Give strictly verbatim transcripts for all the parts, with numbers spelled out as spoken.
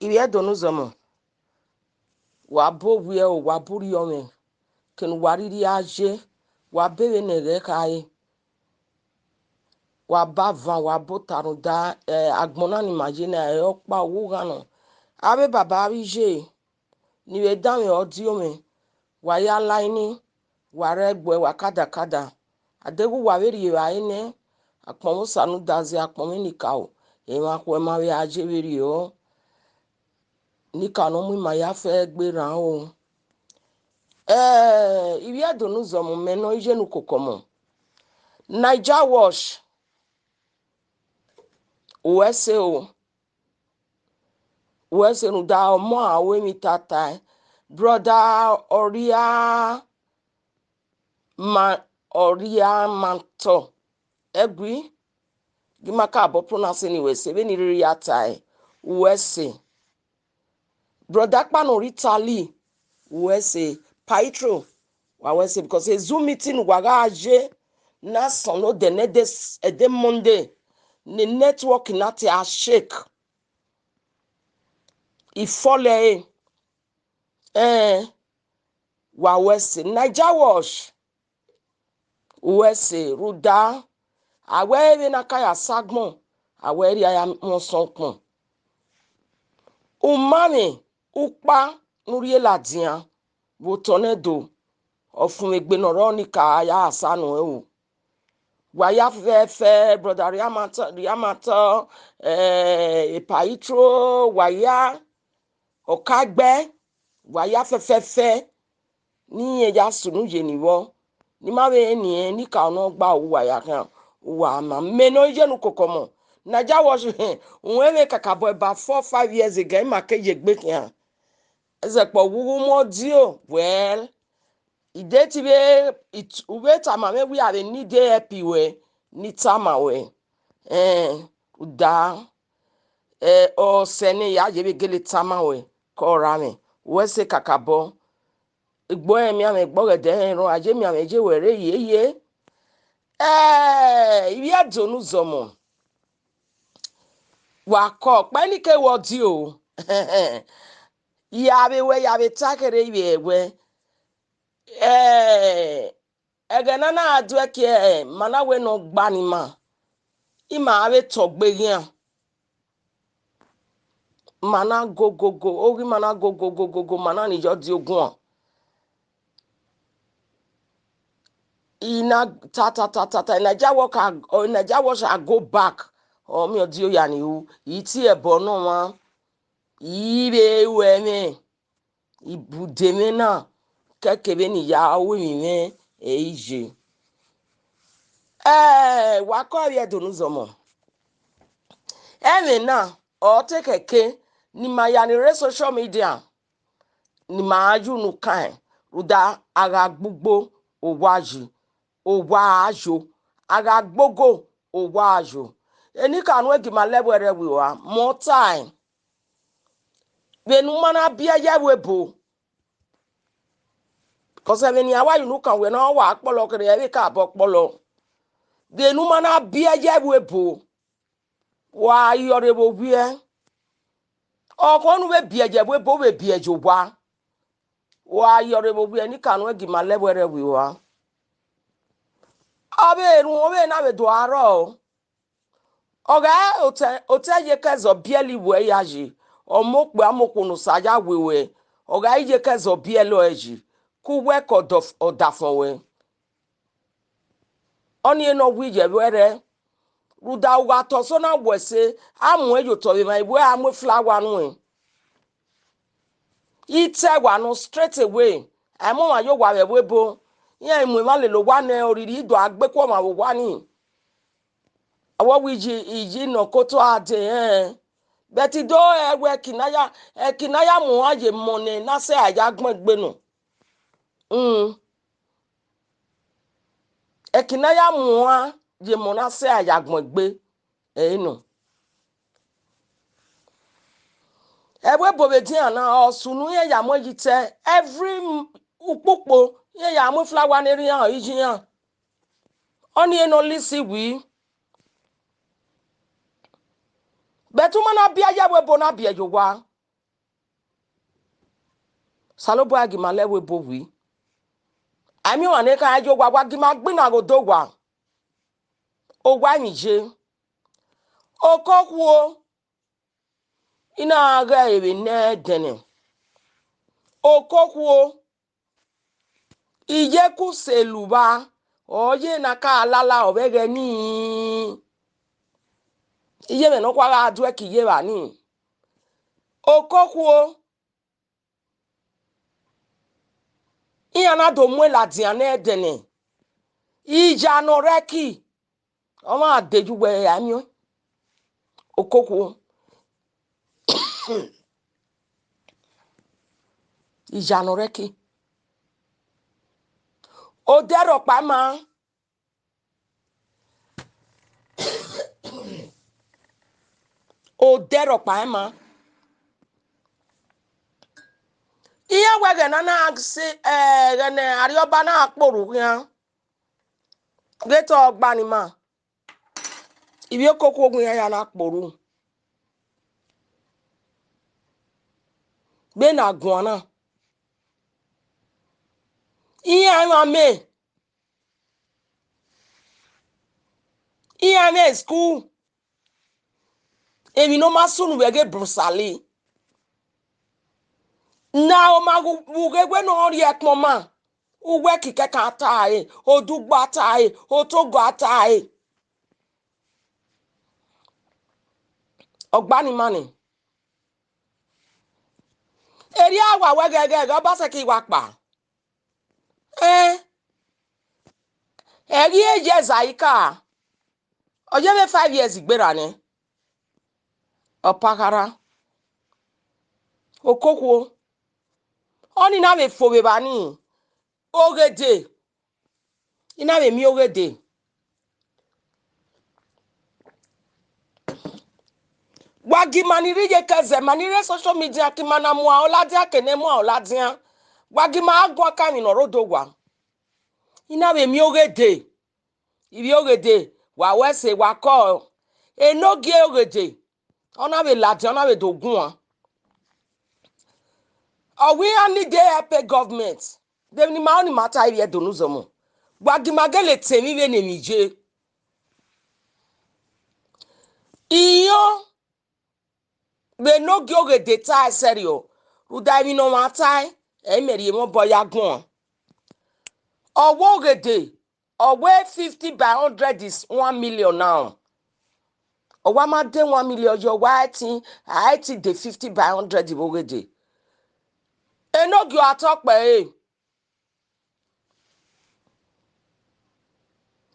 Ivbi Ẹdo ne uzọmọ, wa bu owiẹ o, wa bu rriọ mwẹ, kene uwa rhirhi a ye, wa bu vbene ẹghẹ khare, wa bu avan, wa bu ota rhunmwuda, eh, agbọn na ne ima ye na, ẹ ọkpa uwu gha nọ. Avbe baba, avbe iye, ne I vbe danmwẹ ọdiomwẹ, wa ya la ini, wa rre ẹgbẹ, wa kadakada. Adeghẹ uwa vbe rhie evbare nẹ, akpọnmwẹ Osanudazi, akpọnmwẹ enikaro, emwa khuẹ ma vbe a ye vberriọ. Enikaro ne ọ mu ima ya fẹ gbe rran o. Eh, Ivbi Ẹdo ne uzọmọ, mẹ ne ọ ye ne ukoko ọmọ. Naija Watch, uwẹ ẹse o. Uwẹ ẹse rhunmwuda ọmọ a ru emwi tata, brother Ọria ma, Ọria ma tọ. Ẹgui, ghi ma ka bọ pronounce ni uwẹ ẹse, vbene I rhirhi ya tae, uwẹ ẹse. Brother Kpano Italy, uwẹ ẹse. Paitro, wa wẹ ẹse, because e Zoom meeting ne uwa gha ye, na sọn ne odẹ ne ẹdẹ s-, ẹdẹ Monday, ne network na te a shake. I fọlọ ẹre, ẹn, wa wẹ ẹse. Naija Watch, uwẹ ẹse rhunmwuda, a wẹ vbene a ka ya sa agbọn, a wẹ rhia ya mu ọsọn ukpọn. Umamwẹ ukpa ne u rhie ladian vbe otọ ne Ẹdo, ọfumwegbe ne ọ rrọọ ne I ka ya sa nuẹn o. Wa ya fẹfẹ, brother Riamatọ, Riamatọ, eh, Paitro, wa ya Ọkaẹgbẹ, wa ya fẹfẹfẹ, ne irẹn ya sunu ye ni vbọ, ne ima vbe rẹn ne iran, enikaro ne ọ gba uwa ya khian, uwa ma. Mẹ ne ọ ye ne ukoko ọmọ, Naija Watch, uhunmwu mwẹ kakabọ, about four, five years ago, ima ke ye egbe khian. Ẹzẹkpa, uwu mu ọdio, well, I de te vbe, it-, u vbe tama mwẹ wẹ a vbe need help ruẹ, ne I tama ruẹ. Ẹn, uda, eh, ọsẹ ne I ya ye vbe gele tama ruẹ, ke ọ ra mwẹ, uwẹ ẹse kakabọ. Egbe ọnrẹn mianmwẹ, egbe ọghẹdẹ ẹnrẹn rrọọ, a ye mianmwẹ ye wẹ rre yeye. Eh, Ivbi Ẹdo ne uzọmọ, wa kọ, ọkpa ni ke wẹ ọdio o. Ya vbe wẹ, ya vbe ta kherhe ivbi ẹwẹ, eh, ẹghẹ ne a na duẹ kie, eh, ma na wẹ ne ọ gba ne ima, ima vbe tọ gbe eghian. Ma na gogogo, oghi ma na gogogogogo, ma na ni yọ di oguan. I na ta, ta, ta, ta, ta, Naija Watch, Naija Watch a go back, ọ miẹn ọdio ya ni ru, I tie ẹbọ ne ọmwa, I vbe ru ẹmwẹ, I bu de mwẹ na, kẹkẹ vbene I ya ru emwi mwẹ, ẹ i ye. Eh, wa kọ Ivbi Ẹdo ne uzọmọ. Ẹmwẹ na, ọ te kẹke ne ima ya ni rre social media, ne ima ya unu kan, rhunmwuda a gha gbugbo owa yi, owa a yo, a gha gbogo owa a yo. Enikaro ne gie ima lẹ ẹvbo ẹre vbe ua, mẹ ọ tae, vbene u ma na biẹ ye ẹvbo ebo, because ẹmwẹ ne iran wa ye unu kan wẹ na, ọ wa kpọlọ kherhe, ẹ vbe ka bọ kpọlọ. Vbene u ma na biẹ ye ẹvbo ebo, wa yọ rre vbe owiẹ. Ọkhọ ne u vbe biẹ ye ẹvbo ebo, u vbe biẹ ye owa. Wa yọ rre vbe owiẹ, enikaro ne gie ima lẹ ẹvbo ẹre vbe ua. Ọ vbe rhunmwuda vbene a vbe do a rrọọ. Ọ gha otẹ, otẹ ye ke ẹzọ biẹlẹ iwẹ ya yi, ọ mu okpia, ọ mu okhuo ne Osa ya we ruẹ, ọ gha ye ke ẹzọ biẹlẹ ọe yi, ke uwẹ ke ọdaf-, ọdafọn ruẹ. Ọnii ne ọ wi ye ẹvbo ẹre, rhunmwuda u gha tọ sẹ ọna, uwẹ ẹse, a muẹn ye otọ vbe emwa, iwẹ a mu flower nuẹn. I te ẹwa nọ straight away, a i mu ọmwa ye owa vbe ẹvbo ebo, iran i mu emwa lele owa nẹ, oriri i do a gbe ku ọmwa vbe owa ni. Avbe ọ wẹ iyi, iyi nọ koto a de rẹn. But I do rẹn wẹ ẹki ne a ya, ẹki ne a ya mu uan ye emọ ne na sẹ a ya gbẹn egbe nọ. Hmm. Ẹki ne a ya mu uan ye emọ na sẹ a ya gbẹn egbe, ẹ i nọ. Ẹvbo ebo vbe edian na, ọ sunu iran ya mu yi te, every m-, ukpukpo iran ya mu flower ne erha iran, ọ yi iran. Ọnii ne ọ lisi wi. But u ma na biẹ ye ẹvbo ebo, na biẹ ye owa. Osanobua ghi ma lẹ ẹvbo ebo vbi. A miẹn ọmwa ne kha ye owa, wa ghi ma gbinna ghe odẹ owa. Owa emwi ye. Okokhuo, I na ghẹ vbe nẹ ẹdẹnẹ. Okokhuo, iye ku selu vba, ọ ye na ka lala ọ vbe ẹghẹ nii. Iye mwẹ nọkhua gha duẹ ke iye evba nii. Okokhuo, iran na do mu ladian nẹ ẹdẹnẹ. Iya ne ọ rẹki, ọmwa de ye uwẹ a miẹn okokhuo. Iya ne ọ rẹki. Odẹ rhọkpa ma. Odẹ rhọkpa ma. Iran wẹ ẹghẹ ne a na si, eh, ẹghẹ ne Arriọba na kporhu khian. Ghe te ọ gba ni ma. Ivbi okokhuo ogun iran ya na kporhu. Vbene a guan na. Iran emwa mẹ. Iran mwẹ school. Emwi ne ọ ma sunu vbe ẹghẹ Bruce Ali. Na ọ ma ghẹ ughegbe ne ọ rhie ẹkpọnma. Uwẹ kikẹkan ta ẹre, odugbo ta ẹre, otogo ta ẹre. Ọ gba ni ma nẹ. Erriọ a wa wẹ ghẹghẹghẹ, Ọbasekhi wa kpa. Ẹn, ẹ ghi ye zẹ ika, ọ ye vbe five years gberra nẹ. Ọpakharha, okokhuo, ọnii na vbe fo vbe evba nii, oghede, I na vbe miẹn oghede. Wa gie ima ni rre iyeke zẹ, ima ni rre social media, ke ima na mu aro ladian, ke ne mu aro ladian. Wa gie ima gha guan kan emwi ne ọ rre odẹ owa. I na vbe miẹn oghede. Ivbi oghede, wa wẹ ẹse, wa kọ. Enogie oghede, ọ na vbe ladian, ọ na vbe do guan. Ọ wẹ iran need help government. De emwi ne ima ru ne ima ta ivbi Ẹdo ne uzọmọ. Wa gie ima gele tẹ emwi vbene emwi ye. Iyọn, vbe Enogie oghede ta ẹsẹrriọ, rhunmwuda emwi ne ọmwa ta, ẹ i mẹ rhie mwẹ obọ ya guan. Ọ wẹ oghede, ọ wẹ fifty by hundred is one million now. Ọ wa ma de one million yọ, ọ wa ẹtin, a ẹtin de fifty by hundred vbe oghede. Enogie a tọ kpẹre.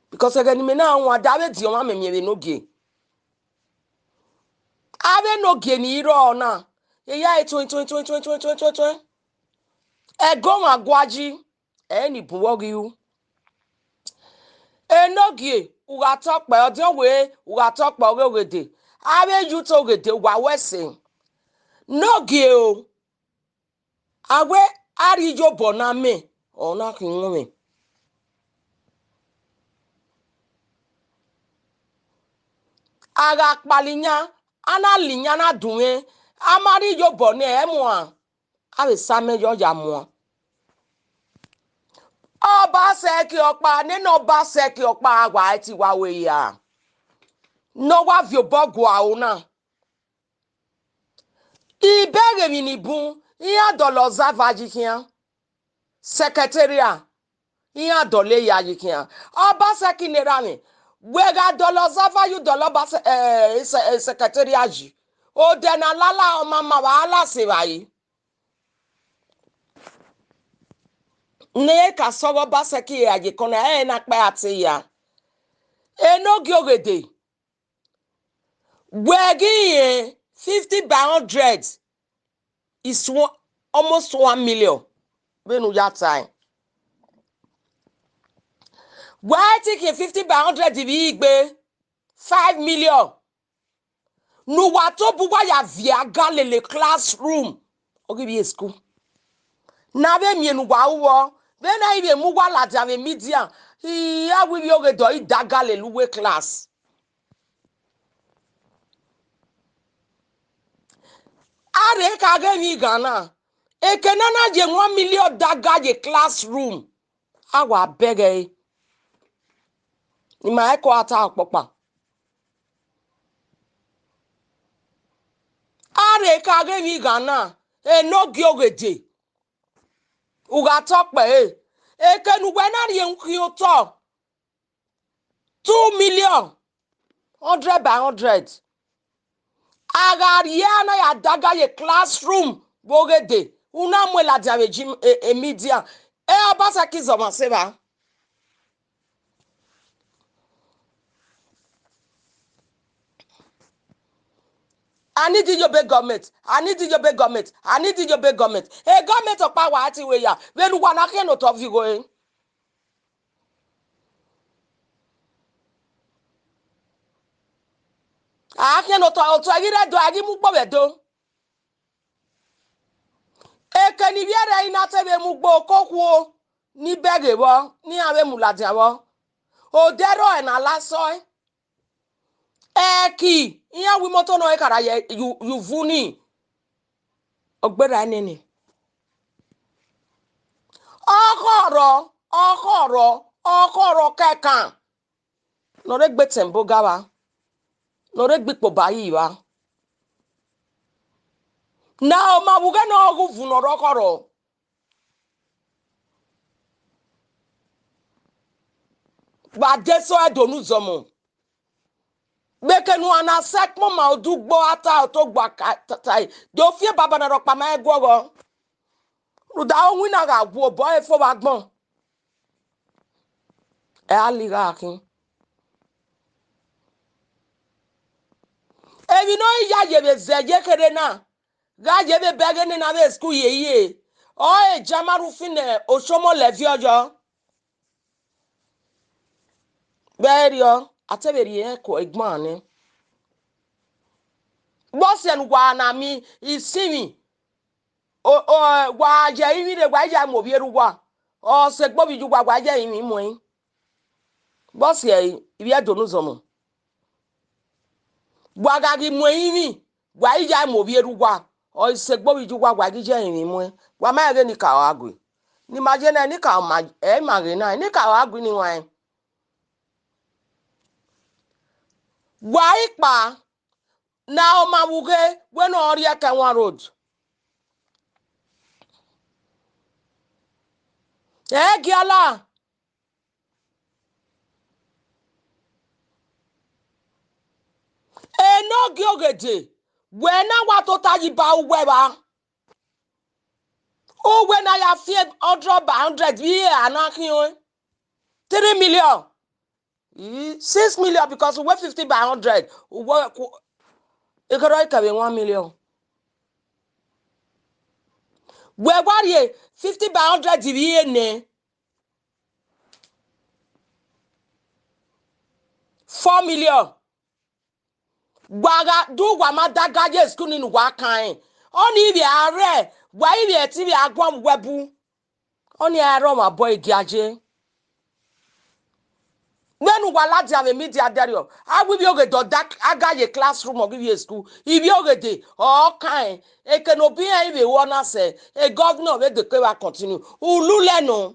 Because ẹghẹ ne imẹ na wan, da vbe diọn mwa mẹ miẹn vbe Enogie. Avbe Enogie ni rrọọ na, eya e tuẹn, tuẹn, tuẹn, tuẹn, tuẹn, tuẹn, tuẹn, tuẹn. Ẹgọ mwa gua yi, ẹ i ni bun vbe ọ ghi ru. Enogie, u gha tọ kpẹ, ọdiọn wẹ u gha tọ kpẹ ọghe oghede. Avbe youth oghede, wa wẹ ẹse. Enogie o, a wẹ a rhie iyobọ ne amẹ, ọ na khian mwẹ. A gha kpali iyan, a na la iyan na dunmwẹ, a ma rhie iyobọ nẹ ẹ muan, a vbe sa amẹ yọ ya muan. Ọbasekhi ọkpa, nene Ọbasekhi ọkpa wa ẹtin wa wẹ ya, ne ọ wa viọ obọ gua aro na. Ibẹghe emwi ni bun, iran dọlọ Zava yi khian. Secretariat, iran dọlọ eya yi khian. Ọbasekhi ne erha mwẹ, wẹ gha dọlọ Zava, yu dọlọ Ọbase-, eh, se-, eh, Secretariat yi. Odẹ ne a lala ọmamọ vbe a la sẹ evbare. Ne ka sọghe Ọbasekhi ya ye kọna, ẹ na kpẹ a te ya. Enogie oghede. Wẹ ghi rẹn fifty by hundred is one, almost one million. Vbene u ya tae. Wẹ i te khian fifty by hundred vbe igbe, five million. Ne uwa tobọ uwa ya viẹ agan lele classroom. Ọ ghi vbe school. Ne a vbe miẹn ne uwa ru vbọ, vbene a i vbe mu uwa ladian vbe media, I a wẹ ivbi oghede ọ i da agan lele uwu class. A rhe ka ghe emwi ighan na, Eke ne a na ye one million daga ye classroom, a wa bẹghe ẹre. Ne ima ẹko a ta ọkpọkpa. A rhe ka ghe emwi gha na, enogie oghede. U gha tọ kpẹre, eke ne uwẹ na rhie khian otọ, two million, hundred by hundred. A gha rhie a na ya daga ye classroom vbe oghede, u na mu ladian vbe ji e, e media. E Obaseki zọmwa se evba. A need Yobe government, a need Yobe government, a need Yobe government. E government ọkpa wa ti wẹ ya, vbene uwa na khian ne otọ viọ igho ẹre. A khian ne otọ, otọ ghi rre Ẹdo, a ghi mu ugbo vbe Ẹdo. Eke ne ivbi ẹre i na te vbe mu ugbo okokhuo, ni bẹghe vbọ, ne iran vbe mu ladian vbọ. Odẹ rrọọ ẹre ne a la sọe. Ẹki, iran wi imoto ne ọ khara ye, ye, ye uvu ni. Ọ gberra nene. Ọkhọ rrọọ, ọkhọ rrọọ, ọkhọ rrọọ kẹkan. Ne ọ rhe gbe etẹn boga vba, ne ọ rhe gbe ikpoba yi vba. Ne ọ ma vbe ughẹ ne ọ ghe uvu ne ọ rre ọkhọ rrọọ. Wa de sẹ Ẹdo ne uzọmọ. Vbe eke ne uwa na sẹ ẹkpọnma odugbo a ta otọ gba ka ta, ta, do fi baba na rhọkpa ma ẹguọghọ. Rhunmwuda, ọ winna gha wu obọ ẹre fo vbe agbọn. Ẹ a ligha khin. Emwi ne ọ i ya ye vbe zẹ ye kherhe na, gha ye vbe bẹghe ne na vbe school ye ye, ọ e ja ma rhunmwuda ne osomọ lẹ viọ yọ. Vbe ẹriọ, a te vbe rhie ẹko igban nẹ. Vbọsiẹ ne uwa na miẹn isinmwi, o, o, wa ye ẹrinmwi rre, wa i ya mu ovbi erha uwa. Ọ sẹ egbe ovbi ye uwa, wa ye ẹrinmwi mu ẹn. Vbọsiẹ ivbi Ẹdo ne uzọmọ. Wa gha ghi mu ẹrinmwi, wa i ya mu ovbi erha uwa. Ọ sẹ egbe ovbi ye uwa, wa ghi ye ẹrinmwi mu ẹn. Wa ma rẹn ghe enikaro gha gue. Ne ima ye na, enikaro ma, ẹ i ma ghe na, enikaro gha gue ne iwanrẹn. Wa i kpa ne ọ ma vbe ughe wẹ ne ọ rrie Ẹkẹnwan Road. Ẹ giala. Enogie oghede, wẹ na wa tota yi ba uwẹ vba. Uwẹ na ya fian hundred by hundred vbe ire a na khian. Three million. Ii, six million because uwẹ fifty by hundred. Uwẹ ku, ekẹrọ ikẹvbe one million. Wẹ wa rhie fifty by hundred vbe ire nẹ. Four million. Wa gha du, wa ma daga ye school ni ne uwa kan rẹn. Ọnii ivbi a rre, wa ivbi ẹtin ivbi a guan vbe uwẹ bu. Ọnii a rre ọmwa obọ egia ye. Vbene uwa ladian vbe media dẹrriọ, a wẹ ivbi oghede ọ da, a gha ye classroom, ọ ghi vbe school, ivbi oghede ọ kan rẹn. Eke ne obi rẹn i vbe ru ọna sẹ, e governor vbe deke vbe continue. Ulu lẹ nọ.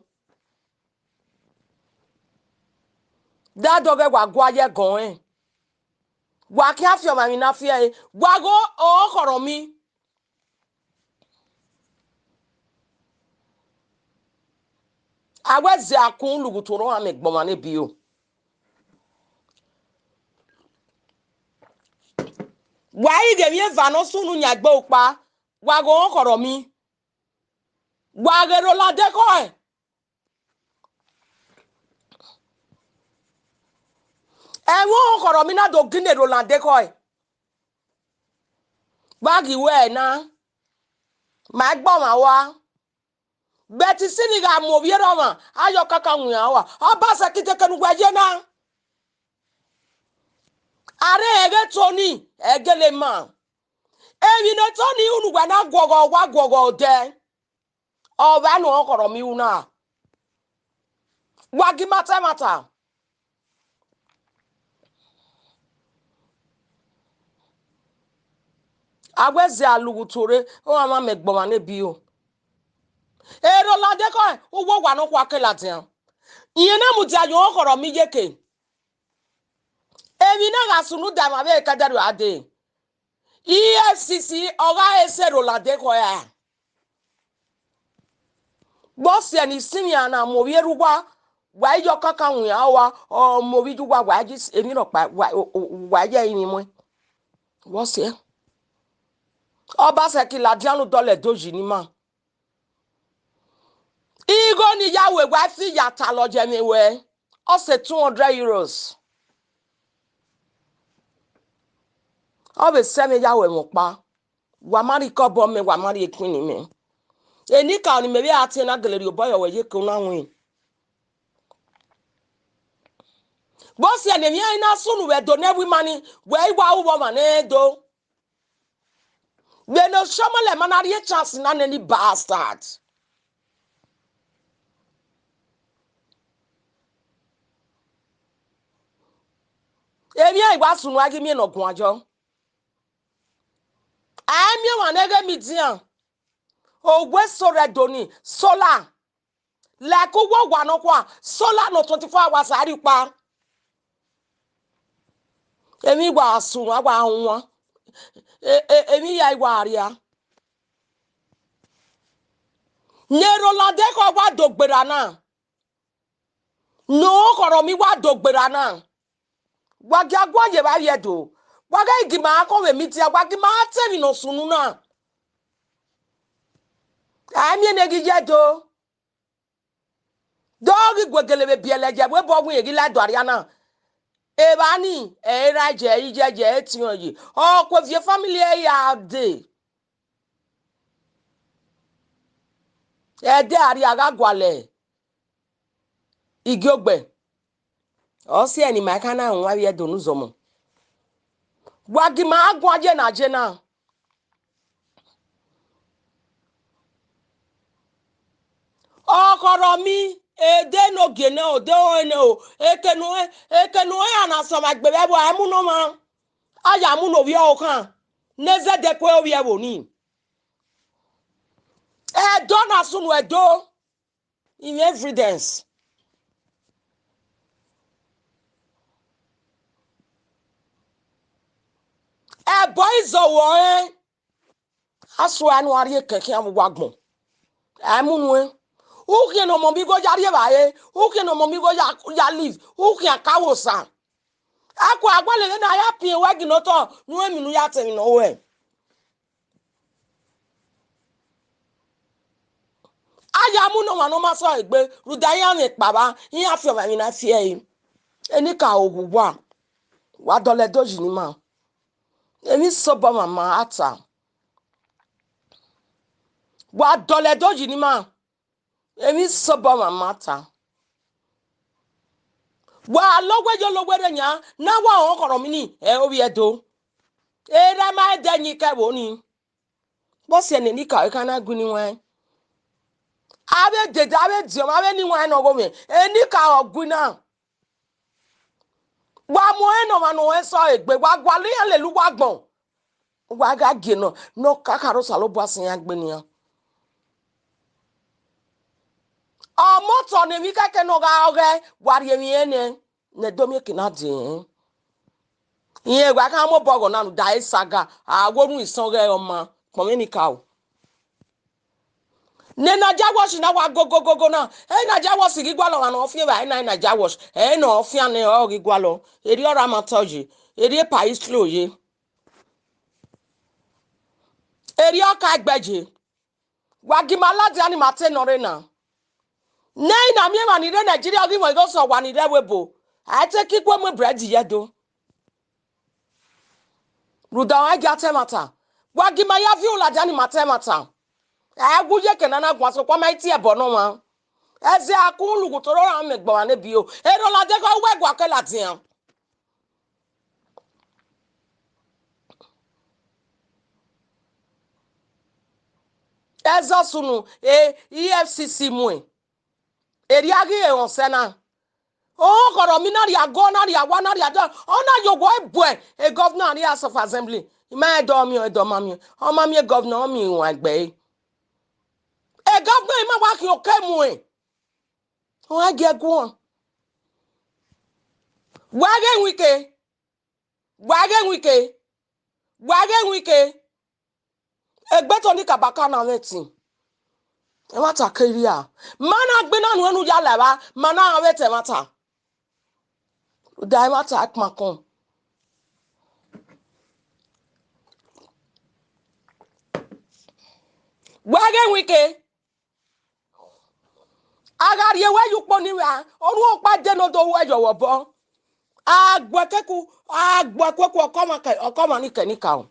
Dadọghẹ wa gua ye ẹgọn rẹn. Wa khian fi ọmwa emwi na fi ẹre, wa ghe ọkhọrọ mi. A wẹ zẹ akun lughutu orhọn amẹ gbọmwa ne biyo. Wa i ghe emwi eva ne ọ sunu yan egbe ukpa, wa ghe ọkhọrọ mi. Wa ghe rre Orlando ekhọe. Ẹmwẹ ọkhọrọ mi na do gine rre Orlando ekhọe. Wa ghi wẹ na, ma egbe ọmwa ua. But isinmwi gha mu ovbi erha ọmwa, a yọ kaka wian ua. Obaseki, te eke ne uwẹ ye na. A rre ẹghẹ Tony, ẹ gele ma. Emwi ne Tony unu, uwẹ na guọghọ, wa guọghọ odẹ. Ọ vbe anu ọkhọrọ mi ru na. Wa gi ima ta ẹmwata. A wẹ zẹ alughutu rre, ọ ma ma mẹ gbọmwa ne biyo. Erha Ọlannde khọe, uwu owa nọkhua ke ladian. Irẹn na mudia ye ọkhọrọ mi yeke. Emwi na gha sunu da emwa vbe Ẹkẹdẹrriọ a dee. E F C C ọ gha he sẹ erha Ọlannde khọe ra? Vbọsiẹ ne isinmwi na mu ovbi erha uwa, wa i ye ọkankan wian uwa, ọ mu ovbi iye uwa, wa i ye emwi rhọkpa, wa, o, o, wa i ye ẹrinmwi muẹn. Vbọsiẹ. Ọbaseki ladian ne u dọlọ Ẹdo yi ne ima. Igho ne I ya ru, wa fi ya talọ ye mwẹ wẹẹ, ọ sẹ two hundred euros. Ọ vbe sẹ mwẹ ya ru ẹmwẹ ọkpa. Wa ma rhie ikọbọ mẹ, wa ma rhie queen mẹ. Enikaro ne imẹ vbe a tie na gele rhie obọ yọ wẹ yeke una win. Vbọsiẹ ne emwi ẹre na sunu vbe Ẹdo ne ẹvbo ima ni, wẹ i wa ru vbe ọmwa ne Ẹdo. Vbene Oshiọma lẹ ma na rhie chance na nene bastard. Emwi ẹre wa sunu a ghi miẹn ne ọ guan yọ. A i miẹn ọmwa ne ghe media, owa eso rre Ẹdo ni, solar. Like uwu owa nọkhua, solar nọ twenty-four hours a rhie ukpa. Emwi wa sunu, a wa huan. E, e, emwi ya i wa rria. Ne erha Ọlannde khọe wa do gberra na. Ne ọkhọrọ mi wa do gberra na. Wa gia guan ye evba vbiẹ do. Wa ghẹ gi ma akọn vbe media, wa gi ma te emwi ne ọ sunu na. A i miẹn ne ghi ye do. Do ghi guegele vbe biẹlẹ ye vbe obọ win ghi la do arria na. Evba ni, ẹ i ra ye, ẹ i ye ye, ẹ i tiọn ye. Ọ ku viọ family ẹre ya dee. Ẹdẹ arria gha gualọ igiogbe. Ọ siẹ ne ima i ka na rẹn uwan vbe Ẹdo ne uzọmọ. Wa gi ma guan ye na ye na. Ọkhọrọ mi, ede ne ogie nẹ o, de ọnrẹn nẹ o, eke ne uẹ, eke ne uẹ a na sẹ ọmwa egbe vbe ẹvbo, a i mu ne ọmwa, a ya mu ne ovbi ọvbokhan, ne zẹdẹ kue ovbi ẹvbo ni. Ẹdọ na sunu Ẹdo, I mwẹ evidence. Ẹbọ izọvbe ọnrẹn, a suẹn ne uwa rhie kẹkhian vbe uwu agbọn. A i mu nuẹn. Ukhian ne ọmọ mi igho ya rhie evbare, ukhian ne ọmọ mi igho ya, ya live, ukhian ka wo osa. A ku agualọ vbene a ya piẹn wẹ ginotọ, ne u emwi ne u ya tẹn emwi ne ọ ruẹ. A ya mu ne ọmwa ne ọ ma sẹ ọre egbe, rhunmwuda iran mwẹ ekpa vba, iran fi ọmwa emwi na fi ẹre. Enikaro ghu uwa, wa dọlọ Ẹdo yi ne ima. Emwi sobọ ọmwa ma a ta. Wa dọlọ Ẹdo yi ne ima. Emwi sobọ ọmwa ma ta. Wa lọ wẹ ye ologho erha yan, ne a wa rẹn ọkhọrọ mi ni, ẹ ovbi Ẹdo. Erha ma ẹdẹ yin kẹ vbo ni. Vbọsiẹ ne enikaro kha na gu ne iwẹn. Avbe dede, avbe diọn, avbe ne iwẹn ne ọghomwẹ, enikaro gu na. Wa mu ẹn ne ọmwa ne ọ sẹ ọre egbe, wa gualọ iran lele uwu agbọn. Wa gha gie nọ, ne ọ ka khare Osanobua sẹ iran gbe nian. Ọmọtọ ne emwi kẹkẹ ne ọ gha ọghẹ, wa rhie emwi ẹnrẹn nẹ, ne Ẹdo miẹn eke na diẹn. Irẹn wa kha mu obọ ọghọ na rhunmwuda esaga, a wo orhunmwu isọn ọghẹ ọma, kpọnmwẹ enikaro. Ne Niger Watch na wa gogogogo na, e Niger Watch ghi gualọ ọmwa ne ọ fian evbare na, Niger Watch, ẹ ne ọ fian nẹ ọ ghi gualọ, erriọ ọre a ma ta oye, erriọ epa i slow ye. Erriọ ọ ka egbe ye. Wa gi ma ladian ni ma te nọ rre na. Ne I na miẹn emwa ni rre Nigeria, ọ ghi mwẹ igho sẹ owa ni rre ẹvbo ebo. A i te ke ikue mu bread ye Ẹdo. Rhunmwuda ọmwa i gia ta ẹmwata. Wa gi ma ya viọ ladian ni ma ta ẹmwata. A i wu ye eke ne a na guan, sokpan ma i tie ẹbọ ne ọmwa. Ẹzẹ a kun lughu toro ra mẹ gbọmwa ne biẹ o. Erha Ọlannde khọe, uwẹ gua ke ladian. Ẹzọ sunu, e, E F C C muẹn. Erriọ a ghi re ọsẹ na. Ọkhọrọ mi na rhia gọ, na rhia wa, na rhia dọ, ọ na ye owa buẹ, e governor ni House of Assembly. I ma rẹn dọ miẹn, ọ dọ ma miẹn. Ọ ma miẹn governor, ọ miẹn iruan egbe ẹre. Governor ima wa khian okẹ muẹn. Ọ gha gie guan. Wa ghe Wike. Wa ghe Wike. Wa ghe Wike. Egbe to ni kabaka na mwẹ ẹtin. Ẹmwata ke rria. Ma na gbe na nuẹn ne u ya la evba, ma na mwẹ ẹtin ẹmwata. Da ẹmwata kpankọn. Wa ghe Wike. A gha rhie wẹ ye ukpo ni ra, orhu ọkpa de ne ọ do ru ẹyọ vbe obọ. A gbuẹ keku, a gbuẹ kueku ọkọmwa kẹ, ọkọmwa ni kẹ ni ka o.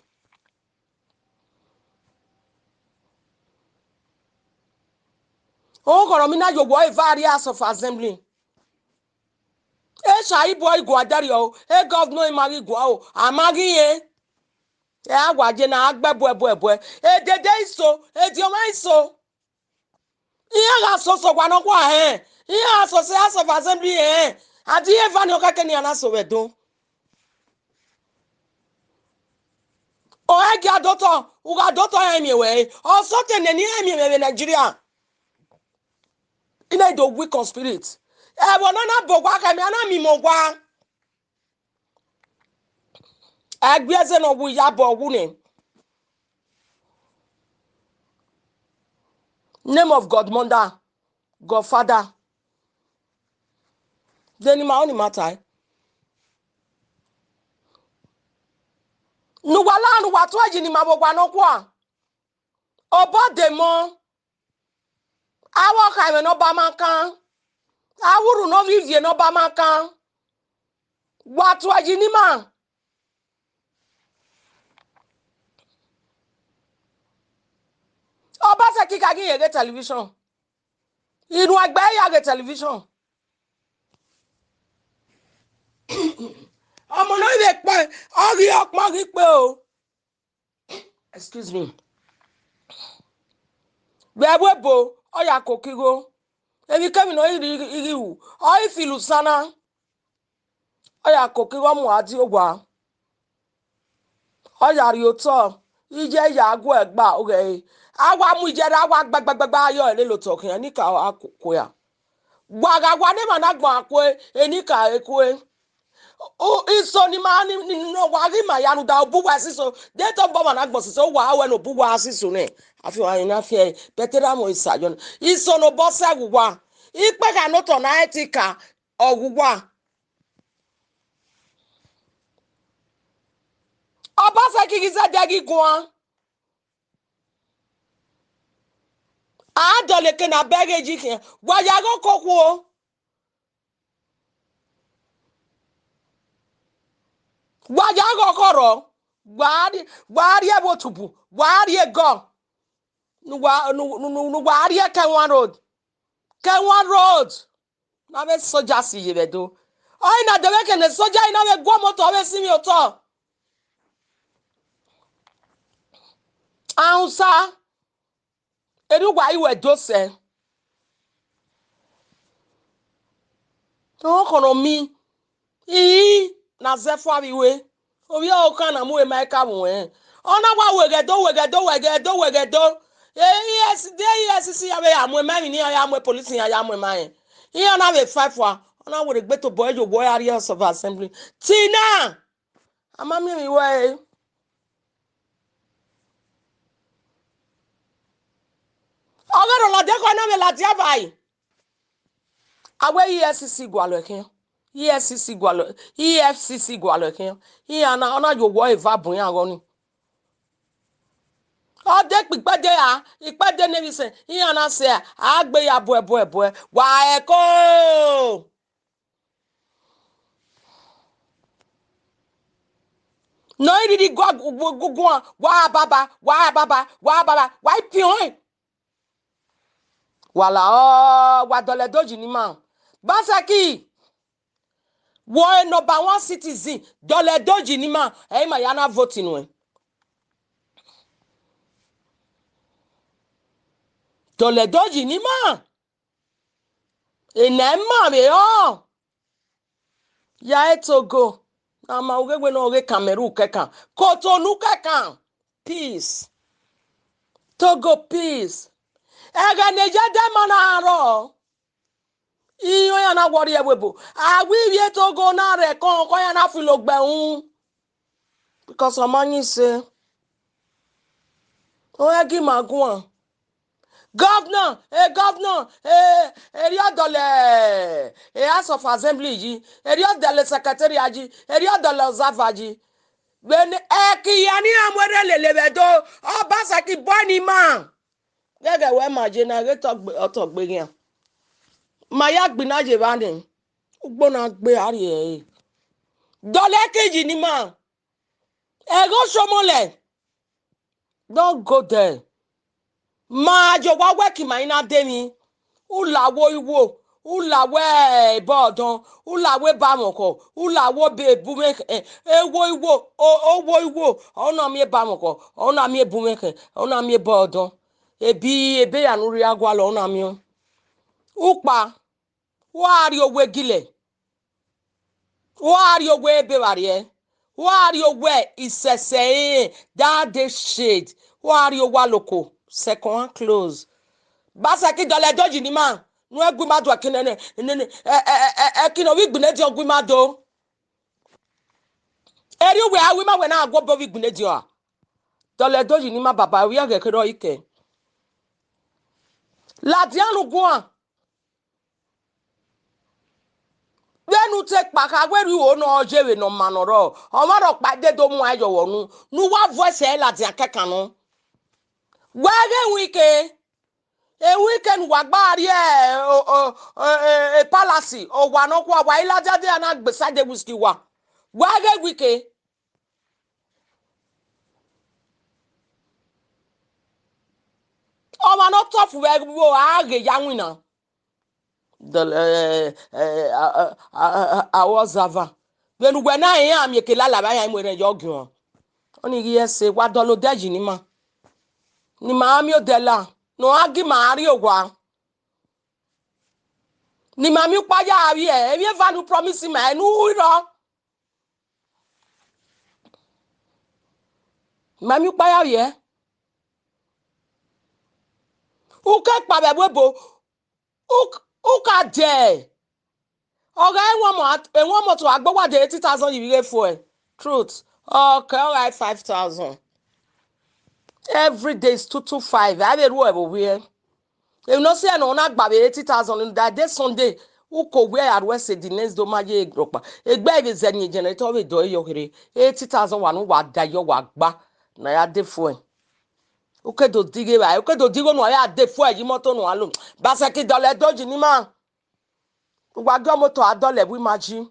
Oghọrọ mi na ye owọ eva rrie House of Assembly. Esha ibo igua dẹrriọ o, e governor ima ghi gua o, a ma ghi rẹn. Ẹ a wa je na a gbẹ buẹ buẹ buẹ. Edede iso, ediọmwa iso. Iran gha soso owa nọkhua hẹn, iran gha soso House of Assembly hẹn, a di eva ni ọ khẹke ne iran na so vbe Ẹdo. Ọ ẹ gia dotọ, u gha dotọ iran miẹn wẹ re, ọ sọtẹn nene iran miẹn mwẹ vbe Nigeria. I na do weak on spirit. Ẹvbo na na bọ owa khẹ mẹ, a na miẹn imẹ owa. Ẹgbẹe ẹzẹ ne ọ wu Iyabọ wu nẹ. Name of godmother, godfather. De ne ima, ọ ni ma tae. Ne uwa la, ne uwa tuẹ yi ne ima vbe owa nọkhua. Obọ demọ. Avbe ọkhaemwẹ ne Ọba ma kan, avbe urhu ne ovbi ivie ne Ọba ma kan, wa tuẹ yi ne ima. Obaseki kha ghi rẹn ghe television, iruẹn gbe ya ghe television. Ọmọ ne ọ vbe kpẹ, ọ ghi ọkpọn ghi kpe o. Excuse me. Vbe ẹvbo ebo, ọ ya koko igho. Emwikemwi ne ọ i rri ighi ru, ọ i feel usan na. Ọ ya koko igho, ọ mu a die owa. Ọ ya rrie otọ, iye ya gu ẹre gba oghẹre. A wa mu iye ra, a wa gbẹgbẹgbẹgba yọ ẹre lele otọ khian, enikaro a ku kue a. Wa gha wa ne emwa na agbọn a kue, enikaro kue. U, iso ni ma ni, ni, ni wa ghi ma ya rhunmwuda obuwa ẹsiso, de te obọ ọmwa na agbọn sisi, wa wẹ ne obuwa ẹsiso nẹ. A fi ọmwa na fi ẹre, bẹtẹ ra mu isa yọ nẹ. Iso ne obọ sẹ ghe uwa, ikpẹkha ne otọ na rẹn te ka, ọ ghe uwa. Obaseki ghi zẹdẹ ghi guan. A dọlọ eke ne a bẹghe yi khian, wa ya ghe okokhuo. Wa ya ghe ọkhọrhọ, wa rrie, wa rrie ẹvbo otubu, wa rrie egọ. Ne uwa, ne, ne, ne, ne uwa rrie Kẹwan Road. Kẹwan Road. Ne avbe soja si ye vbe Ẹdo. Ọ i na dẹvbe eke ne soja i na vbe gu ọmọ otọ, ọ vbe sinmwi otọ. Hausa, erriọ uwa i ru Ẹdo sẹ. Ọkhọnọ mi, ii, na zẹ fua vbe iwe. Ovbi ọkhan na mu ema ẹka vbe uwẹ. Ọ na wa weghe Ẹdo, weghe Ẹdo, weghe Ẹdo, weghe Ẹdo. E, E S, de E S C ya vbe ya mu ema, emwi ne iran ya mu, police iran ya mu ema rẹn. Iran na vbe fa fua. Ọ na werriegbe tobọ ẹre ye owọ ya rrie House of Assembly. Tina! A ma miẹn emwi wẹẹ, ọ ghe rhọ ladian ekhọe na vbe ladian evbare. A wẹ E F C C gualọ ẹkhian, E F C C gualọ, E F C C gualọ ẹkhian. Iran na, ọ na ye owọ eva bun iran ọghọ ni. Ọ de kpe ikpẹdẹ ra, ikpẹdẹ ne vbe isẹn, iran na sẹ, a gbe ya buẹ buẹ buẹ, wa ẹko. Ne ọ i rhirhi gu, gu, gu, guan, wa baba, wa baba, wa baba, wa i piọn ẹn. Wa la ọ, wa dọlọ Ẹdo yi ne ima. Obaseki, wẹ ọre number one citizen, dọlọ Ẹdo yi ne ima, ẹ i ma ya na vote nuẹn. Dọlọ Ẹdo yi ne ima. Ena ima vbe rọ. Ya e Togo, na ma ughe wẹ ne ọ ghe Cameroon kẹkan, Cotonou kẹkan, peace. Togo, peace. Ẹghẹ ne ye ẹdẹ ma na rrọọ, iran ya na wọrri ẹvbo ebo. A wẹ ivbi etogho na rre ẹkọn, ọkọ ya na filo gbe ẹhun. Because ọ ma yin se. Ọ rẹn ghi ma guan. Governor, e governor, e, erriọ dọlẹ, e House of Assembly yi, erriọ dọlẹ secretariat yi, erriọ dọlẹ observer yi. Vbene ẹki hia ne iran mu erha lele vbe Ẹdo, Ọbaṣẹki bọ ni ma. Ghẹghẹ wẹ ma ye na ghe tọgbe, ọ tọgbe khian. Ma ya gbinna ye evba nẹ, ugbo na gbe a rrie ẹre. Dọlẹ ẹki yi ni ma, ẹghẹ osomọlẹ. Don't go there. Ma ye owa wẹ ke ima i na de emwi. U la wẹ igho, u la wẹ ebe ọdọn, u la wẹ ebe amwọkọ, u la wẹ ebe ebumwẹkhe, eh, ewo igho, o, owo igho, ọ na miẹn ebe amwọkọ, ọ na miẹn ebumwẹkhe, ọ na miẹn ebe ọdọn. Ebi, ebe ya ne u rhia gualọ, ọ na miẹn. Ukpa, wa rrie owa egilẹ. Wa rrie owa ebe vbe arriẹ. Wa rrie owa isẹsẹ ẹre, that day shade. Wa rrie owa loko, second hand clothes. Ọbaṣẹki dọlẹ do yi ni ma, ne u gu ima do ẹki nene, nene, ẹ, ẹ, ẹ, ẹ, ẹki ne ovbi igbinediọn gu ima do. Erriọ uwẹ a ru ima wẹ na gu obọ ovbi igbinediọn a. Dọlẹ do yi ni ma baba, ovbi ẹghẹ kherhe ọ i kẹ. Ladian ne u guan. Vbene u te kpa kha wẹ rhie iro ne ọ ye vbe ne ọ ma ne ọ rrọọ, ọmwa rhọkpa dede ọ muẹn yọ vbe unu, ne uwa vuẹ ẹse ẹre ladian kẹkan nọ. Wẹ ghe Wike, e Wike ne uwa gba rrie, o, o, o, e, e palace, owa nọkhua, wa i ladian dia na gbe side whisky wa. Wẹ ghe Wike. Ọmwa ne ọ tough vbe ẹvbo a ghe ya winna. Dọlẹ, eh, eh, a, a, a, a, a, observer. Vbene uwẹ na rẹn iran miẹn eke lala vbe a ya mu erhẹn yọ giọn. Ọnii ghi ẹse, wa dọlẹ odẹ yi ni ma. Ne ima miẹn odẹ la, ne ọ gha gie ima rrie owa. Ne ima miẹn ukpa ya vbiẹ, emwi eva ne u promise ima, ne u ru rrọọ. Ma miẹn ukpa ya vbiẹ. U ke kpa vbe ẹvbo ebo, u, u ka dẹ. Ọ gha ẹmwẹ ọmọ, ẹmwẹ ọmọ to agbe wa de eighty thousand yi vbe ighe fuel. Truth. Okay, all right, five thousand. Every day is two two five. A vbe ru ẹvbo vbiẹ. Emwi ne ọ si ẹre ne ọ na gba vbe eighty thousand, that day Sunday, u ko wẹ a ru ẹse the next day, ọ ma ye rọkpa. Egbe vbe zẹ ni generator vbe dọ yọ kherhe, eighty thousand wa ne uwa da yọ wa gba, ne a ya de fuel. U ke do dighe evbare, u ke do dighe unu a ya de fuel yi imoto ne uwa lo. Ọbaṣẹki dọlẹ do yi ni ma. Uwa gie imoto a dọlẹ vbe ima yi.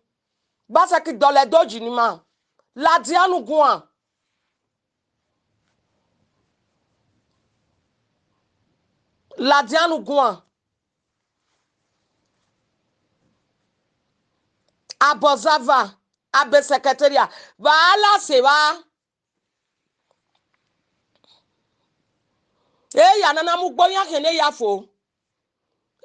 Ọbaṣẹki dọlẹ do yi ni ma. Ladian ne u guan. Ladian ne u guan. Abọ observer, abọ secretariat, vbe a la sẹ evba. Eya ne a na mu ugbo yan khian ne eya fo.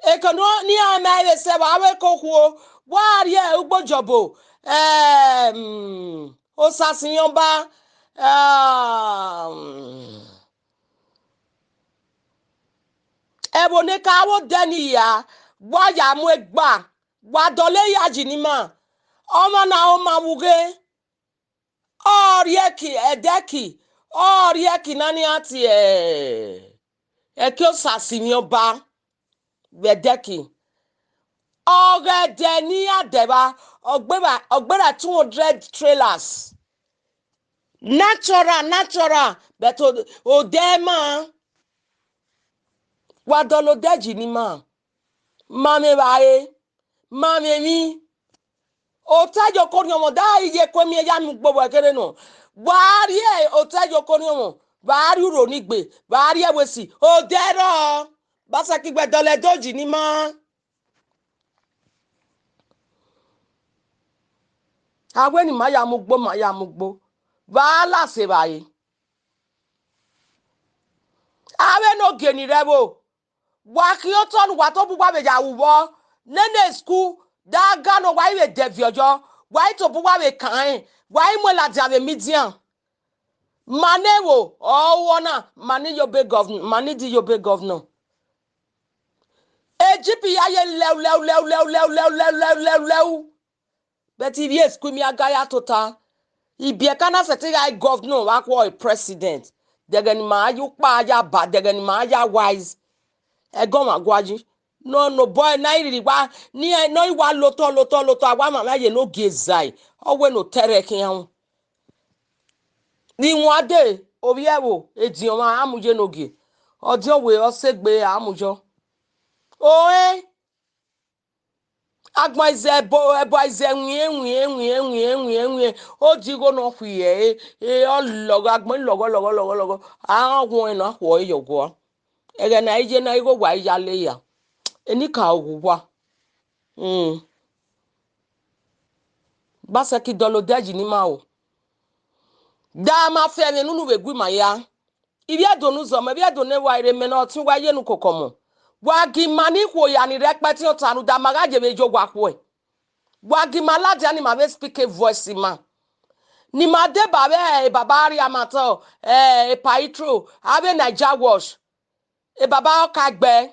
Eke ne iran ma vbe sẹ vbe avbe eke okhuo, wa rrie ugbo jọbo, em, Osasinmwiọba, em, ẹvbo ne ka vbe odẹ ni hia, wa ya mu egba, wa dọlọ eya yi ne ima, ọmwa na ọ ma vbe ughe. Ọ rhie ẹki, ẹdẹ ẹki, ọ rhie ẹki na nian tie ẹki Osasinmwiọba vbe ẹdẹ ẹki. Ọghẹdẹ ne iran dẹ evba, ọ gberra, ọ gberra two hundred trailers. Natural, natural, but o-, odẹ ma. Wa dọlọ odẹ yi ne ima. Ma mwẹ evbare, ma mwẹ emwi. Otọ ye oko orhiọnmwẹ, da iye ku emiẹn ya mu ugbo vbe kherhe nọ. Wa rrie otọ ye oko orhiọnmwẹ, wa rrie urho ni gbe, wa rrie ẹvbo esi, odẹ rrọọ. Ọbaṣẹki wẹ dọlọ ẹdẹ oyi ne ima. A wẹ ne ima ya mu ugbo, ma ya mu ugbo. Vbe a la sẹ evbare. Avbe ne ogie ni rre ẹvbo, wa khian otọ ne uwa tobọ uwa vbe ya ru vbọ, nene school, da ga nọ, wa i vbe dẹviẹ ọyọ, wa i tobọ uwa vbe kan rẹn, wa i mu ẹn ladian vbe media. Ma ne ẹvbo, ọ ru ọna, ma ni ye obọ governor, ma ni di ye obọ governor. Egypt ya ye lẹu lẹu lẹu lẹu lẹu lẹu lẹu lẹu lẹu lẹu. But ivbi school miẹn a ga ya tota. Ibiẹka na sẹtin gha governor vbe akhuẹ president. Dẹghẹ ne ima ya ukpa ya ba, dẹghẹ ne ima ya wise. Ẹgọmwa gua yi. No, no boy na i rhirhi wa, ni ẹ, nọ i wa lotọ lotọ lotọ, a wa mwamwa ye ne ogie zai. Ọ wẹ ne otẹrẹ khian ru. Ni wan de, ovbi ẹvbo, ediọn mwa a mu ye ne ogie. Ọdiọn wẹ ọ sẹ egbe a mu yọ. Ore. Agbọn izẹ ẹbọ, ẹbọ izẹ wiẹn wiẹn wiẹn wiẹn wiẹn wiẹn. Odigho ne ọ khuiẹ ẹre, e ọ lọghọ, agbọn lọghọ lọghọ lọghọ lọghọ. A gha wọn ẹre ne a khuẹ ẹre ye ọgua. Ẹghẹ ne a i ye na, igho wa i ya le ya. Enikaro ghe uwa. Mm. Obaseki dọlọ odẹ yi ne ima ro. Da ma fe ẹmwẹ ne unu vbe gu ima ya. Ivbi Ẹdo ne uzọmọ, ivbi Ẹdo ne wa rre, mẹ ne ọtẹn uwa ye ne ukoko ọmọ. Wa gi ima ni khuo ya ni rẹpẹtẹ ọta rhunmwuda ma gha ye vbe ye owa khuẹ. Wa gi ima ladian ne ima vbe speak a voice ima. Ne ima deba vbe, eh, baba Arriamantan, eh, Epa Itro, avbe Naija Watch, e baba Ọkaegbe,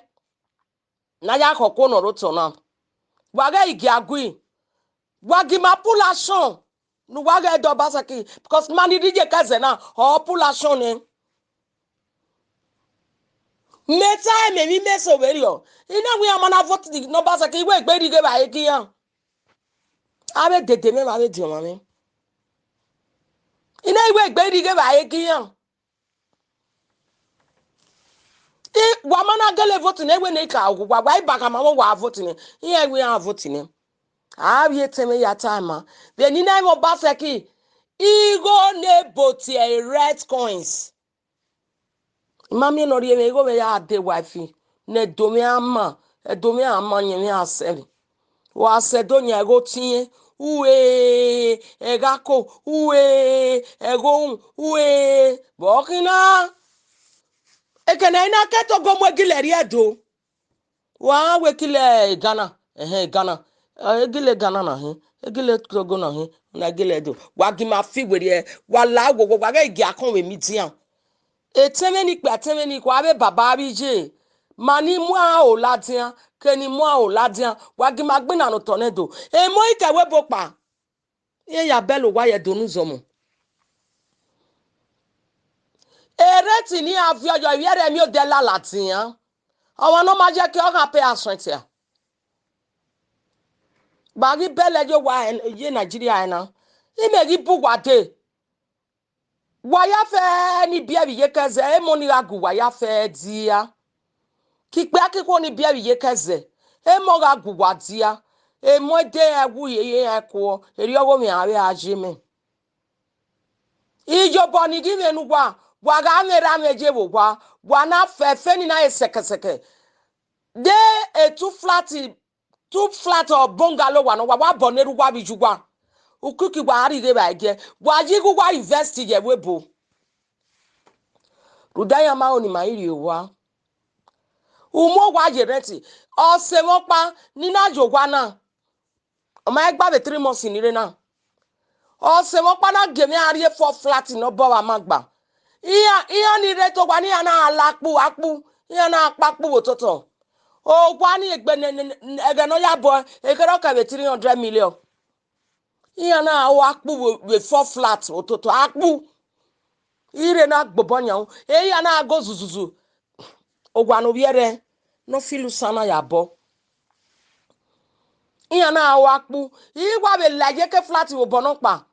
ne a ya khọ okuo ne ọ rre otọ na. Wa ghẹ i gia gui. Wa gi ima pull action ne uwa ghẹ dọ Obaseki, because ma ni rre iyeke ẹzẹ na, ọ pull action nẹ. Mẹ ta ẹmwẹ emwi mẹ so vberriọ. I na wẹ iran ma na vote ne Obaseki, I wẹ egbe rhie ighe vbe a he gie iran. Avbe dede mwẹ vbe avbe ediọn mwa mwẹ. I na wẹ egbe rhie ighe vbe a he gie iran. I, wa ma na gele vote nẹ, wẹ ne I ka owa, wa i ba khama vbe wa vote nẹ, iran wẹ iran vote nẹ. A vbe etẹn mwẹ ya ta ma, vbe ne I na mwẹ Obaseki, igho ne ebo tie red coins. I ma miẹn ne ọ rhie mwẹ, igho mwẹ ya de wife, ne ẹdo mwẹ a ma, ẹdo mwẹ a ma, iyẹn mwẹ a sẹ mwẹ. Wa sẹ do yan ẹghẹ otiẹn, ue, ẹghẹ ako, ue, ẹghẹ ohun, ue, vbe ọ khin na? Ekene I na ke Togo mu egilẹ rrie Ẹdo. Wa wẹ egilẹ Ghana, ẹhẹn, Ghana. Egilẹ Ghana na hin, egilẹ Togo na hin, na egilẹ Ẹdo. Wa gi ima fi werriẹ, wa la wowo, wa ghẹ gie akọn vbe media. Etẹn mwẹ ne ikpia, etẹn mwẹ ne ikhua, avbe baba avbe iye, ma ni mu aro ladian, ke ni mu aro ladian, wa gi ima gbinna ne otọ nẹ do. Emọ i kẹ ẹvbo ebo kpa, iran ya bẹlẹ owa ye Ẹdo ne uzọmọ. Ereti ne iran viọ yọ, ivbi ẹre miẹn odẹ la ladian. Ọmwa ne ọ ma ye ke ọ gha pay asuẹn tia. Wa ghi bẹlẹ ye owa ye Nigeria ẹre na, imẹ ghi bu uwa dee. Wa ya fẹ ni biẹ vbe iyeke ẹzẹ, emọ ni gha gu uwa ya fẹ dia. Ke ikpia ke ikhuo ni biẹ vbe iyeke ẹzẹ, emọ gha gu uwa dia. Emọ de iran wu ye iran kuọ, erriọ ọghe mwẹ iran vbe a ye mẹ. Iyobọ ni ghi mwẹ ne uwa, wa gha mwẹ erha mwẹ ye vbe owa, wa na fẹ ẹfe ni na re sẹkẹsẹkẹ. De e two flat, two flat or bungalow wa nọ, wa wa bọ ne erha uwa vbe iye uwa. Ukiki wa rhie ighe vbe a gie, wa ye ighe uwa invest ye ẹvbo ebo. Rhunmwuda iran ma ho ne ima i rhie owa. U mu owa ye rent, ọse mwẹ ọkpa ni na ye owa na. Ọ ma gba vbe three months ni rre na. Ọse mwẹ ọkpa na gie mwẹ a rrie four flat ne ọ bọ vbe ama gba. Iran, iran ni rre to owa ne iran na la akpu, akpu, iran na kpa akpu vbe ototọ. Owa ni egbe ne, ne, ne, ẹghẹ ne ọ ya bọ, ekherhe ọ kẹ vbe three hundred million. Iran na ho akpu vbe, vbe four flat ototọ, akpu. I rre na gbobọ yan, e iran na go zuzuzu. Owa ne ovbi ẹre ne ọ filo usan na ya bọ. Iran na ho akpu, I wa vbe la iyeke flat vbe obọ nọkpa.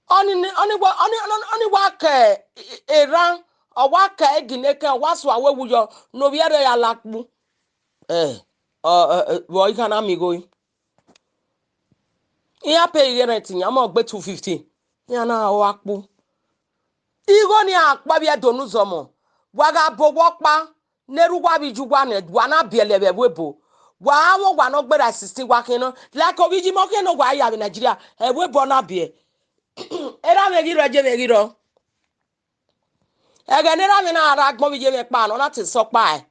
Ọni ni, ọni wa, ọni, ọni, ọni wa kẹ erhan, ọ wa kẹ egineke, ọ wa sua wẹ wu yọ, ne ovbi ẹre ya la akpu. Eh, ọ, ọ, ọ, vbe ọ i gha na miẹn igho. Iran pay rent yan, ọmọ gbe two fifty. Iran na ho akpu. Igho ni a kpa vbe Ẹdo ne uzọmọ. Wa gha bọ owa ọkpa, ne erha uwa vbe iye uwa nẹ, wa na biẹlẹ vbe ẹvbo ebo. Wa mwẹ owa ne ọ gberra sixteen, wa khian nọ. Like ovbi iye imẹ ọ khian nọ, wa ya vbe Nigeria, ẹvbo ebo ọ na biẹ. Erha mwẹ ghi rrọọ, iye mwẹ ghi rrọọ. Ẹghẹ ne erha mwẹ na rre agbọn vbe iye mwẹ kpa nọ, ọ na te sẹ ọkpa ẹe.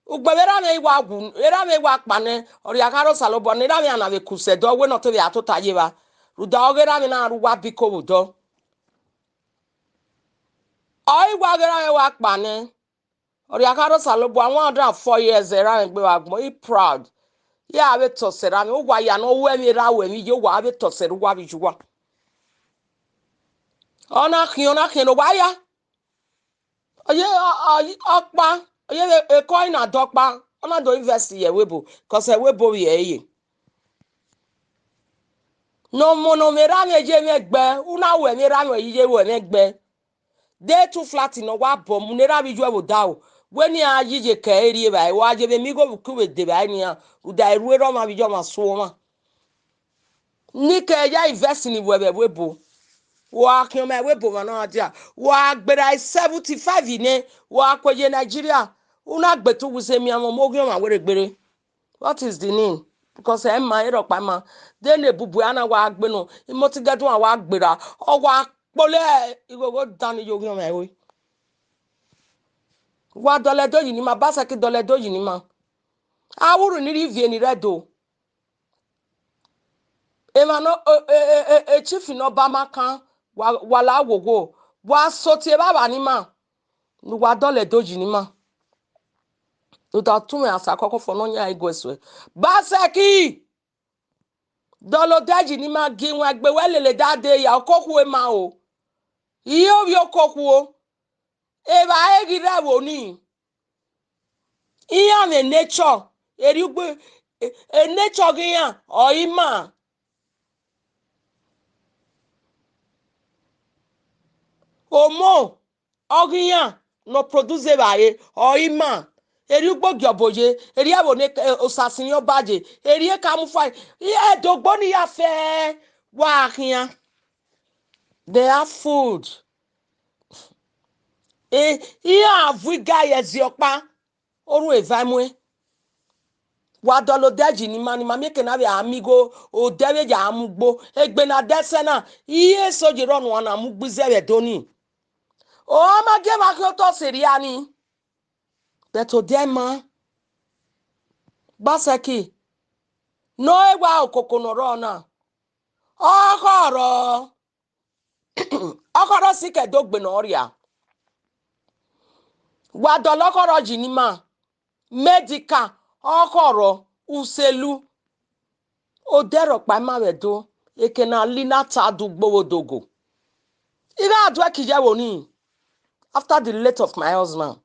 Ugbẹn vbe erha mwẹ i wa wu, erha mwẹ i wa kpa nẹ, ọ rhie akha rre Osanobua ne erha mwẹ a na vbe ku sẹ ẹdẹ, ọ wẹ ne ọ te vbe a tota ye evba. Rhunmwuda ọghe erha mwẹ na rre uwu abiko vbe odọ. Ọ i wa ghe erha mwẹ wa kpa nẹ. Ọ rhie akha rre Osanobua one hundred and four years, erha mwẹ egbe vbe agbọn, I proud. Iran vbe tọsẹ erha mwẹ, uwa ya ne ọ ru ẹmwẹ erha ru ẹmwẹ iye, uwa vbe tọsẹ uwa vbe iye uwa. Ọ na khian, ọ na khian ne uwa ya. Ọ ye, ọ, ọ, ọkpa, ọ ye vbe ekọ na dọ ọkpa, ọ na do invest ye ẹvbo ebo, cause ẹvbo ebo vbe ẹre ye. Ne ọmọ ne ọ mwẹ erha mwẹ ye mwẹ gbe, u na ru ẹmwẹ erha mwẹ ye ru ẹmwẹ gbe. De two flat ne ọ wa bọ mu ne erha vbe iye vbe odaro, wẹ ne iran yi ye ke ẹre rri evbare, wa ye vbe miẹn igho vbe uki vbe de evbare nian, rhunmwuda erhuẹrẹ ọmwa vbe iye ọmwa su ọmwa. Ne I ke ya invest ni wẹ vbe ẹvbo ebo. Wa khian ọmọ ẹvbo ebo mwa ne ọ gha dia. Wa gberra seventy five nẹ, wa kue ye Nigeria. U na gbe te uwu sẹ emianmwẹ ọmọ oghian ọmwa wẹ rre gbere. What is the name? Because ẹ ma, erha ọkpa ma. De ne ebubu a na wa gbe nọ, imọtigẹdua wa gberra. Ọ wa kpolo ighogho dan ni ye oghian ọmwa ẹre. Wa dọlọ Ẹdo yi ne ima, Obaseki dọlọ Ẹdo yi ne ima. Avbe urhu ni rhie ivie ni rre Ẹdo. Emwa ne e, e, e, e, e chief ne ọ ba ma kan, wa, wa la wowo, wa sotọ evbavba ne ima, ne uwa dọlọ Ẹdo yi ne ima. Rhunmwuda ọtẹn mwẹ Asakọkọ fo ne ọ yan ẹre guẹ suẹ. Obaseki! Dọlọ odẹ yi ne ima, gie iwẹn egbe wẹ lele da de ya, okokhuo ma o. Iye ovbi okokhuo. Evbare ghi rre ẹvbo ni. Iran mwẹ nature, erriọ ugbo, e, e nature ghe iran, ọ i ma. Omo, ọ ghe iran ne ọ produce evbare, ọ i ma. Erriọ ugbo gie ọbo ye, erriọ ẹvbo ne, e, osasin ọba ye, erriọ eka mu fa, i, ẹdogbo ni ya fẹ, wa khian. They have food. E, iran vu iga ye ẹzi ọkpa, orhu eva muẹn. Wa dọlọ odẹ yi ne ima, ne ima miẹn eke ne a vbe a miẹn igho, odẹ vbe ya mu ugbo. Egbe ne a dẹ sẹ na, iye eso ye rrọọ ne uan na mu ugbo izẹ vbe Ẹdo ni. Ọ ma gie emwa khian otọ sẹ erriọ ni. But odẹ ma. Obaseki, ne ọ re wa okoko ne ọ rrọọ na. Ọkhọ rrọọ. Ọkhọ rrọọ sikẹ do gbe ne ọ rria. Wa dọlọ ọkhọ rrọọ yi ne ima. Medical, ọkhọ rrọọ, uselu. Odẹ rhọkpa ima vbe Ẹdo, eke ne a li na ta do ugbo vbe odogo. I gha do ẹki ye ẹvbo ni, after the late of my husband.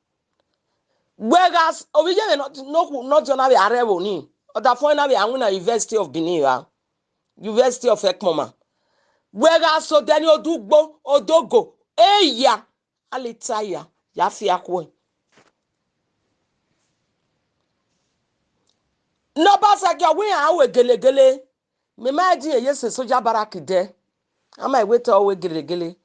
Wẹ gha s-, ovbi iye mwẹ nọ, nọ khu, nọ diọn na vbe a rre ẹvbo ni. Ọdafẹn na vbe a winna University of Benin ra. University of Ekpoma. Wẹ gha sẹ odẹ ni odẹ ugbo, odogo, eya, a le ta ya, ya fi akhuẹ. Ne Obaseki ọ wẹ iran ru gelegele, mẹ ma din ye sẹ soja barak dẹ, a ma wẹ te ọ ru gelegele.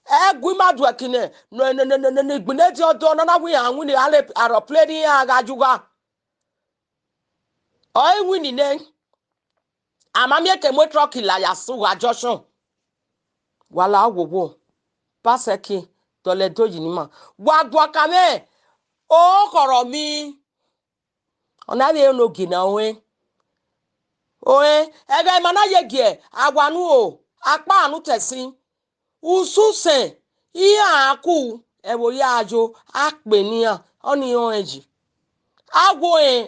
Ẹgu ima do ẹki nẹ, ne, ne, ne igbinna ediọn do nọ na wẹ iran winna aeroplane iran gha ye ugha. Ọ i winna nẹ, a ma miẹn eke mu truck la ya sẹ ugha junction. Wa la wowo, Obaseki, dọlọ Ẹdo yi ne ima. Wa guan kan mwẹ, okhọ rrọọ mi. Ọ na vbe ne ogie na ọnrẹn. Ọnrẹn, ẹghẹ ima na ye gie, a wa nu o, akpa ne u tẹ sin. Ususẹn, iran ku, ẹvbo ya yo, a kpe ne iran, ọnii rẹn yi. A wo rẹn,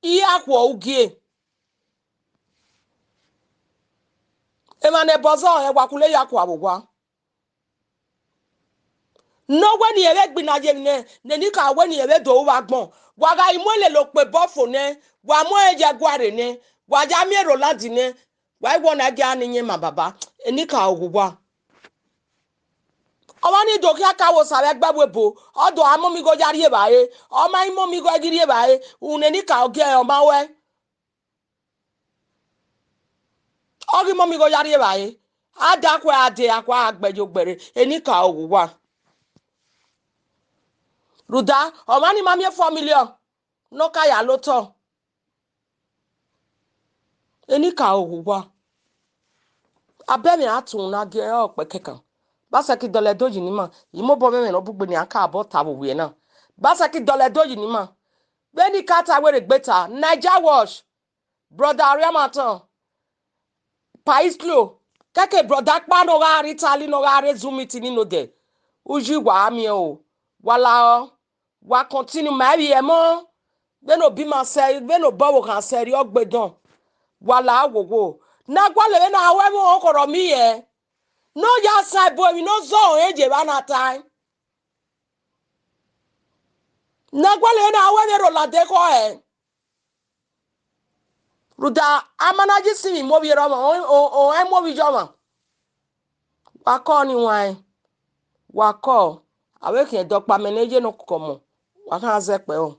iran khuọ ugie. Emwa ne ẹbọ zẹ ọnrẹn, wa kule ya kua vbe owa. Ne ọ wẹ ne irẹn vbe gbinna ye emwi nẹ, ne Enikaro wẹ ne irẹn vbe do ru vbe agbọn. Wa gha mu ẹn lele okpebọ fo nẹ, wa mu ẹn ye ẹguae rre nẹ, wa ya miẹn Roland nẹ, wa i wẹ ọna gie a ne iyẹn ma baba, Enikaro ghe uwa. Ọmwa ni do khian ka vbe Osa vbe ẹgbẹ ẹvbo ebo, ọ do a mọ ọmọ igho ya rri evbare, ọ ma i mọ ọmọ igho ghi rri evbare, unu Enikaro gie ọ ma ruẹ. Ọ ghi mọ ọmọ igho ya rri evbare, a da khuẹ a de akhuẹ a gbe ye ogbẹre, Enikaro ghe uwa. Rhunmwuda, ọmwa ni ma miẹn four million, ne ọ ka ya la otọ. Enikaro ghe uwa. Abẹ mwẹ a tọn na gie ọkpẹ kẹkan. Obaseki dọlọ Ẹdo yi ne ima, imobọ mwẹ mwẹ ne ọ bugbe ne a ka bọ ta vbe owiẹ na. Obaseki dọlọ Ẹdo yi ne ima. Vbene I ka ta wẹ rhe gbe ta, Niger Watch, brother Ariamatan, Paislo, kẹkẹ brother kpa ne ọ gha rre Italy, ne ọ gha rre Zoom meeting ni nodẹ. Uyi wa miẹn o, wa la ọ. Wa continue ma vbe ẹmwẹ, vbene obi ma sẹ, vbene obọ ọvbokhan sẹ rrie ọgbedọn. Wa la wowo. Ne a gualọ vbene a ho ẹmwẹ ọkhọrọ miẹn, ne ọ ya san ẹbo emwi ne ọ zọ ọnrẹn ye evba na tae. Ne a gualọ vbene a ho ẹmwẹ rre olada ekhọe, rhunmwuda a ma na ye isinmwi mu ovbi erha ọmwa, ọ, ọ, ọ, ọ mu ovbi iye ọmwa. Wa kọ ni waẹn, wa kọ, a vbe khian dọkpa mẹ ne ye ne ọkọmọ, wa khan zẹ kpẹrọ.